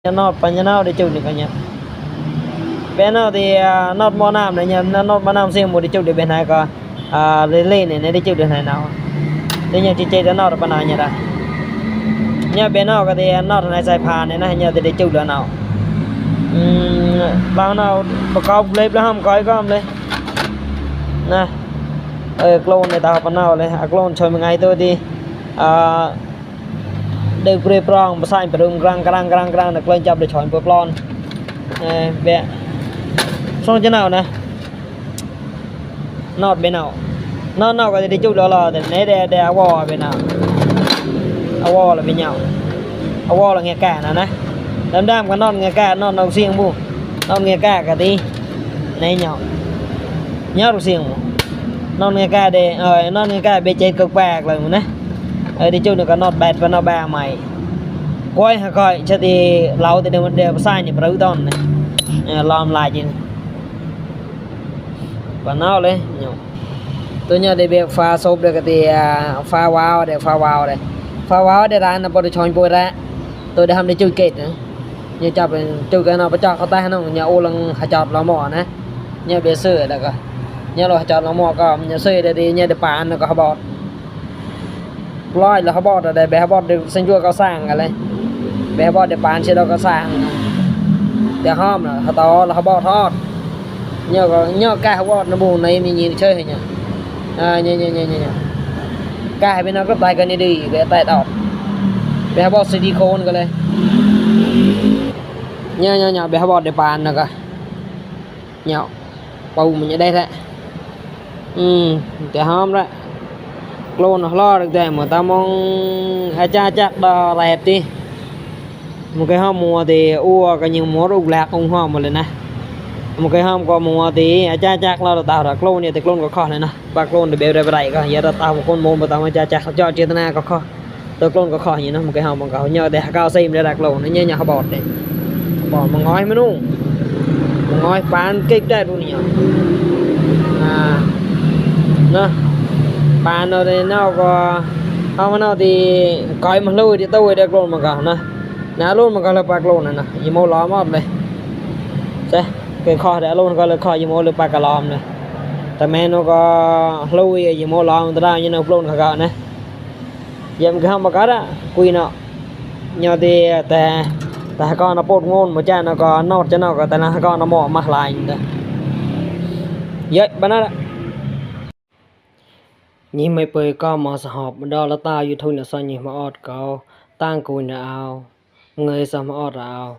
Nọt pa nhà nào để chụp được nhá. Bên nào thì nọt mò nam này nhá, nọt mò nam xem một để chụp được bên này có lên này để chụp được này nào. Để nhá chơi để nọt pa nào nhá ra. Nhá bên nào có thì nọt này sai phàn này nó nhá để chụp được nào. Bao nào có câu lên đó không coi có lên. Nè. Clone này tao pa nào lên, clone chơi một ngày tôi đi được pre prong saiไปรุงกลางนักเล่นจับได้ช้อนปลอนแบะส่งจะnào nè nọt bên nào nó có thể chụp đó là để để award bên nào award là bên nhau award là nghe cả nè đam cái non nghe cả non đầu xiên bu non nghe cả cả đi này nhau nhớ đầu xiên non nghe cả để non nghe cả bê chết cực bạc rồi nè đi chụp được cái nọt bẹt và nó ba mày coi cho thì lâu thì đều sai nhỉ bự ton này làm lại chứ và nó lên tôi nhớ để việc pha sốp được thì pha wow để ra nó bắt chọn bôi ra tôi đã làm để chui kẹt nữa như chọc chui cái nào bắt chọnเขาtay nó nhà ô lần hạt chọt lò mỏ nè như bề sữa được rồi như là hạt chọt lò mỏ có nhà sữa để đi như để bán nó có bọt loi làเขาบอกแต่แบบเขาบอกเส้นยั่วเขาสร้างอะไรแบบเขาบอกเดี๋ยวปานเชื่อเราเขาสร้างเดี๋ยวห้อมน่ะเขาต่อแล้วเขาบอกทอดnhớ cáiเขาบอกน้ำบูnàyมีnhìn chơi nhỉ nhỉ cái bên nó có tay cái này đi cái tay đọtแบบเขาบอกซิลิโคนกันเลยnhớแบบเขาบอกเดี๋ยวปานน่ะก็nhớปูมันจะได้แท้เดี๋ยวห้อมละluôn lo được để mà ta mong cha chắc đo đẹp đi một cái hôm mùa thì cái những mùa rụng lạc không hoa một lần nè một cái hôm qua mùa thì cha chắc lo được tao được luôn thì luôn có kho này nè bạc luôn để bèo đây vậy coi giờ tao một con mồm mà tao cha chắc cho chia na có kho tôi luôn có kho gì nó một cái hôm mà cậu nhờ để cao sim để đặt luôn nó như nhà họ bọt này bọt mà ngói mới luôn ngói bán kích đây luôn nhỉ nè bạn nó thì nó có không nó thì coi mà lui thì tôi được luôn mà cả nè luôn mà cả là bạc luôn này nè gì mua lò mót đây thế cái kho để luôn coi là kho gì mua được bạc cả lòm nàyแต่แม่nó có lui gì mua lò người ta như nó luôn cả này giờ cái không mà có đó quy nó nhờ thìแต่con nó bột ngôn mà cha nó có nọt cho nó cóแต่là con nó mỏ mặt lại vậy bạn đó nhưng mấy bữa có mà họp đó là ta YouTube là sao nhỉ mà ọt có tăng cùi nào người sao mà ọt nào